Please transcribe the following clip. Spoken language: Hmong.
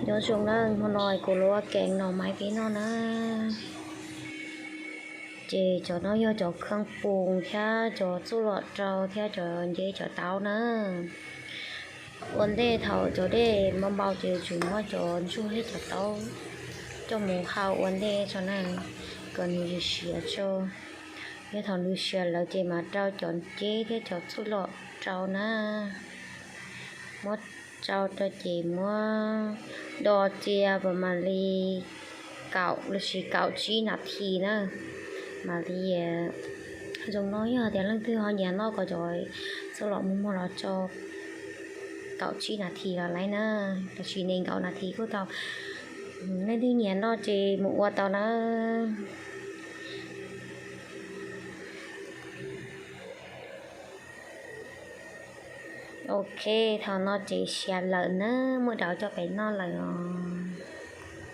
Nyob zoo na, hmo no kuv los ua kev no maiv peb noj na. Ces cov no yog cov kheej pus thiab cov txuj lom rau thiab cov nceb cov taub na. Ua ntej thaum cov dej npau npau ces tsum muab cov ntsuag thiab cov taub coj mus hau ua ntej tso na, kom nws siav tso. Yog thaum nws siav lawm ces mam rau cov nceb thiab cov txuj lom rau na. Muab rau rau ces muab do txias pas mam li kaum los sis kaum tsib nas this na. Mam li zoo no, yog tias leej twg ho nyiam noj kom cov txuj lom muag muag los tso kaum tsib nas this los laiv na, los sis nees nkaum nas this kuj tau. Leej twg nyiam noj ces mus ua tau na. Ok, thaum no ces siav lawm na, muab daus coj pem noj lawm os.